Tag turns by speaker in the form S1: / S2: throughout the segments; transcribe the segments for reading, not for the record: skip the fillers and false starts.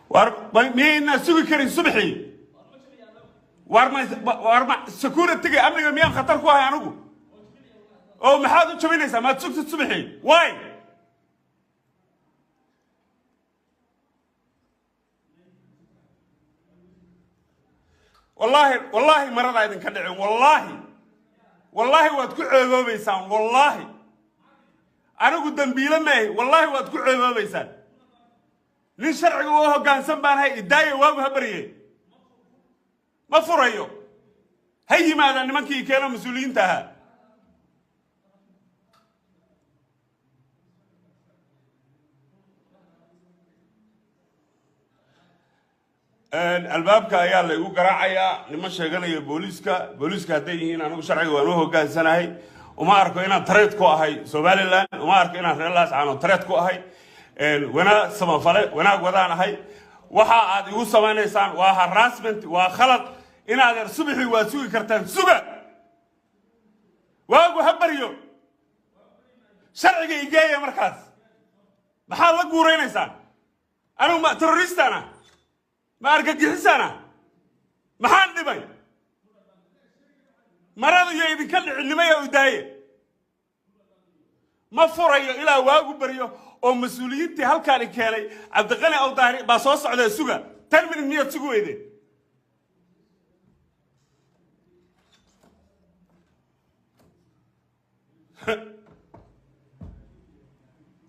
S1: War miyaynaa sugi karin subaxii? War ma, war ma security-ga, amniga miyaan khatar ku ahay anigu? Oo maxaad u jabinaysaa? Maad sugtid subaxii? Why? Wallaahi, wallaahi, maradaa idinka dhicin. Wallaahi, wallaahi, waad ku ceeboobaysaan. Wallaahi, anigu dambiile maahi. Wallaahi, waad ku ceeboobaysaan. Nin sharciga u hoggaansan baan hay. Idaaya, waagu ha barye. Ma furayo. Ha yimaadaan nimankii keeno mas-uuliyiinta ahaa. Albaabka ayaa la igu garaacayaa. Niman sheeganaya booliiska. Booliiska hadday yihiin, anigu sharciga waan u hoggaansanahay. Uma arko inaan threat ku ahay Somaliland. Uma arko inaan reer Laascaano threat ku ahay. Wanaag samafale, wanaag wadaan ahay. Waxa aad igu samaynaysaan waa harassment, waa khalad. Inaadeer, subaxii waad sugi kartaan. Suga, waagu ha baryo. Sharciga igeeya markaas. Maxaad la guuraynaysaan? Anigu ma terrorist-aan ah? Ma argagixisana? Maxaan dhibay? Marada iyo idinka dhicinimaya u daaye. Ma furayo ilaa waagu baryo oo mas-uuliyiintii halkaani keenay, Cabdiqani Awdaahri baa soo socdaa. Suga 10 minute. Miyaad sugi weydeen?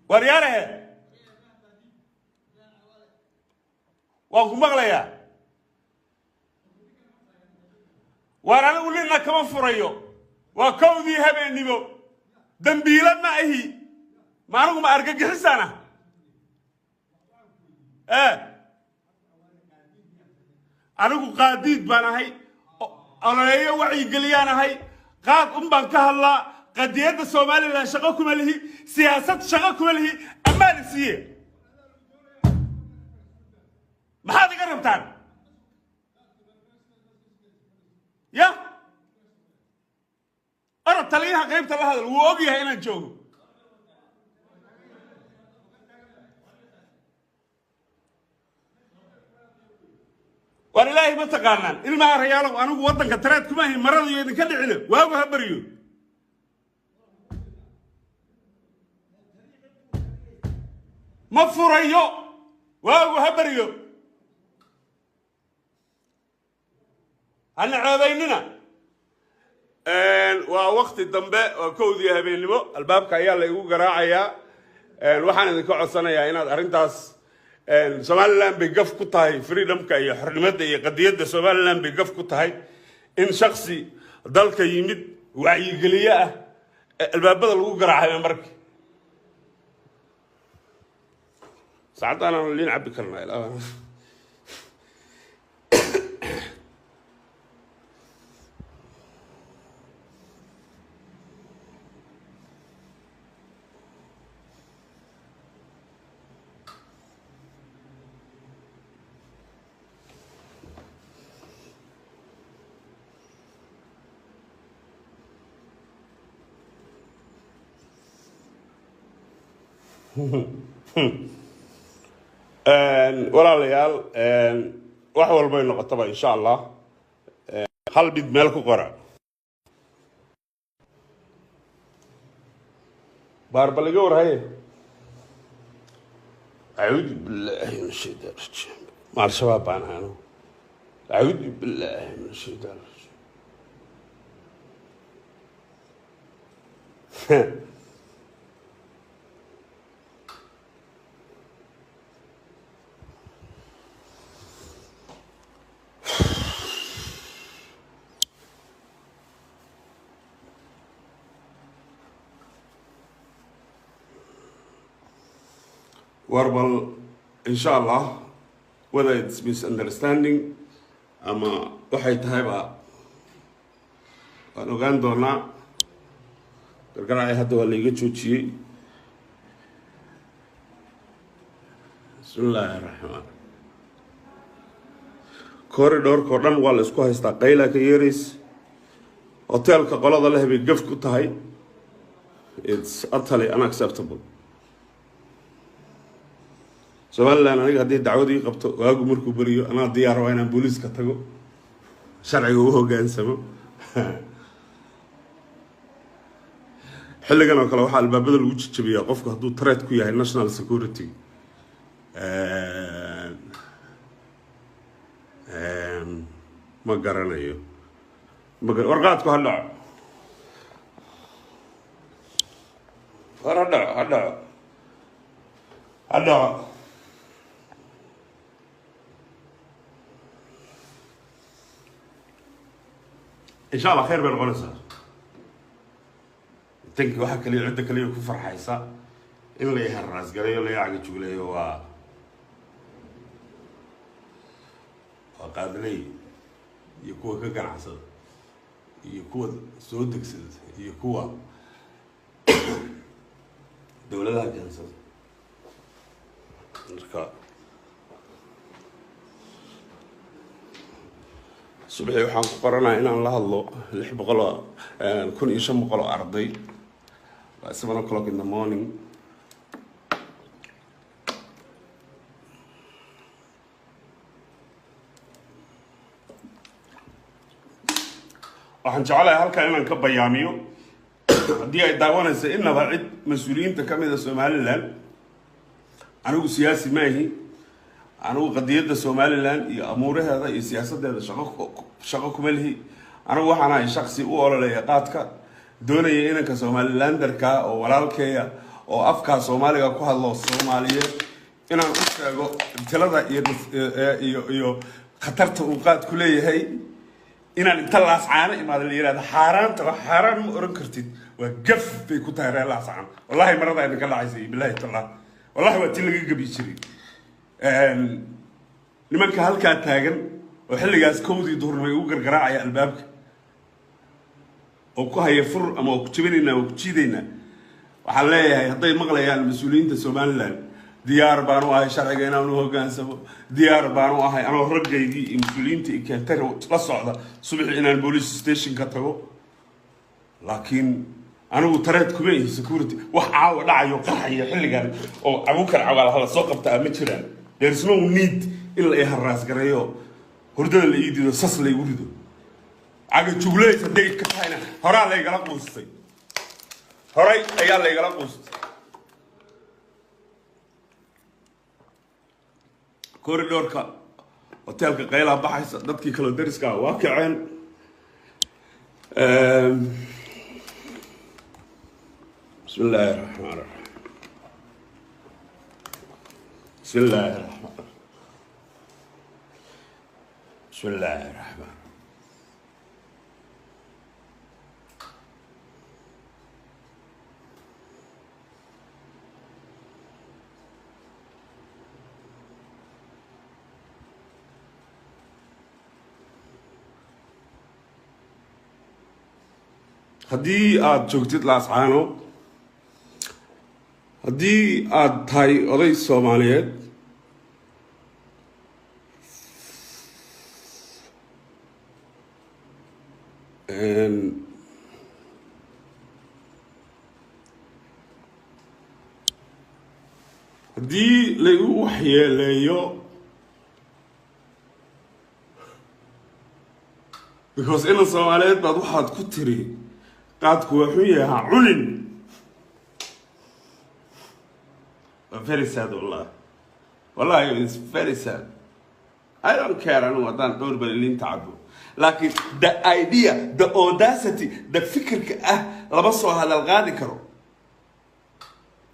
S1: Waryaarahe, waan ku maqlayaa. Waar anigu nina kama furayo. Waa 1dii habeennimo. Dambiilo ma ahi. Ma anigu ma argagixisana? Anigu qaadiid baan ahay, ololeeyo wacyigeliyaan ahay. Qaad un baan ka hadlaa. Qadiyadda Somaliland shaqo kuma lihi, siyaasad shaqo kuma lihi. Ammaan siiye. Maxaad iga rabtaan? Ya orod, taliyaha qaybta la hadal. Wuu og yahay inaan joogo. Waar Ilaahay ma taqaanaan? Ilmaha rayaalow, anigu waddanka threat kuma ahin. Marada iyo idinka dhicine, waagu ha baryo. Ma furayo, waagu ha baryo. Hana ceebaynina. Waa wakti dambe, waa 1dii habeennimo. Albaabka ayaa la igu garaacayaa. Waxaan idinka codsanayaa inaad arrintaas, Somaliland bay gaf ku tahay, freedomka iyo xornimada iyo qadiyadda Somaliland bay gaf ku tahay in shaksi dalka yimid, wacyigeliye ah, albaabada lagu garaacay. Marka saacaddan aanu liin cabbi karnaa ilaa Walaalayaal, wax walbay noqotaba, insha Allah, hal mid meel ku qora. Baarbal iga warhaye. Acuudu billaahi min ashaytaan rajiim. Ma Al-Shabaab baan ahay anigu? Acuudu billaahi min ashaytaan rajiim. War bal, insha Allah, whether it's misunderstanding ama waxay tahayba waan ogaan doonaa. Gargaraacay hadda waa laiga joojiyey. Bismi illaahi raxmaan. Corridorka oo dhan waa la isku haystaa, qayla ka yeerays. Hoteelka qolada leh bay gaf ku tahay. It's utterly unacceptable. Somaliland aniga haddii dacwad ii qabto, waagu markuu beriyo anaa diyaar waa inaan booliiska tago, sharciga u hoggaansamo. Xilligan oo kale waxaa albaabada lagu jajabiyaa qofku hadduu threat ku yahay national security. Ma garanayo, warqaadku ha dhaco, war ha dhaco, ha dhaco, ha dhaco. Insha Allah khayr bay noqonaysaa. Tanki waxaa kaliya, cidda kaliya ku farxaysa in la haraasgalayo, la cagajugleeyo, waa qaadiley iyo kuwa ka ganacsada iyo kuwa soo degsada iyo kuwa dowladaha keensada. Marka subaxii waxaan ku qoranaya inaan la hadlo 600 oo 1500 oo arday. Waa 7 o'clock in the morning. Waxaan jeclahay halkan inaan ka bayaamiyo, haddii ay daawanaysa inaba cid mas-uuliyiinta ka mid a Somaliland: anigu siyaasi maahi. Anigu qadiyadda Somaliland iyo amuuraheeda iyo siyaasaddeeda shaqo kuma lihi. Anigu waxaan ahay shaksi u ololeeya qaadka, doonaya inanka Somalilanderka oo walaalkeeya oo afkaa Soomaaliga ku hadlo, Soomaaliyeed, inaan u sheego ibtilada iyo khatarta uu qaadku leeyahay. Inaan inta Laascaano imaado la yihahdo xaaraanta, wax xaaraan ma oran kartid, waa gaf bay ku tahay reer Laascaan. Wallahi marada idinka dhacaysa iyo bilahi tallah, wallahi waa tii laga gabi jiray. Nimanka halkaa taagan oo xilligaas 1dii duhurnimo igu gargaraacaya albaabka oo ku haya fur ama waa ku jabinaynaa, waa ku jiidaynaa, waxaan leeyahay hadday maqlayaan mas-uuliyiinta Somaliland, diyaar baan u ahay sharciga inaan u hoggaansamo. Diyaar baan u ahay anoo raggaygii iyo mas-uuliyiinta iyo keentay la socda subaxii inaan police station ka tago, laakiin anigu threat kuma ihi security. Wax caawa dhacayo, qarxaya xilligan oo Abuukar Cawaal hala soo qabtaa ma jiraan. There is no need in la i harass gareeyo, hurdada la ii dido, sas la igu rido. Caga jugleys hadday ka tahayna, horaa laygala quustay, horay ayaa laygala quustay. Corridorka hoteelka qaylaa baxaysa, dadkii kaloo dariska waa kaceen. Bismi illaahi raxmaan raxiim, bismi illaahi raxmaan, bismi illaahi raxmaan. Haddii aada joogtid Laascaano, haddii aada tahay oday Soomaaliyeed, haddii laigu waxyeeleeyo because inan Soomaaliyeed baad waxaad ku tiri qaadku waa xun yahay, ha cunin, waa very sad. Wallahi, wallahi, it's very sad. I don't care anigu haddaan dhowr bal liinta cabo, laakiin the idea, the audacity, the fikirka ah lama soo hadal qaadi karo.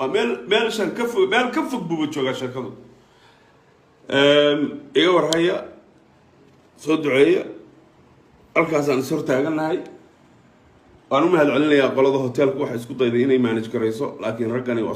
S1: Waa meel meelshan ka fog, meel ka fog buuba joogaa sheekadu. Iga warhaya, soo duceeya. Halkaasaan is hortaagannahay. Waan u mahad celinayaa qolada hoteelka, waxay isku dayday inay manage garayso, laakiin raggani waa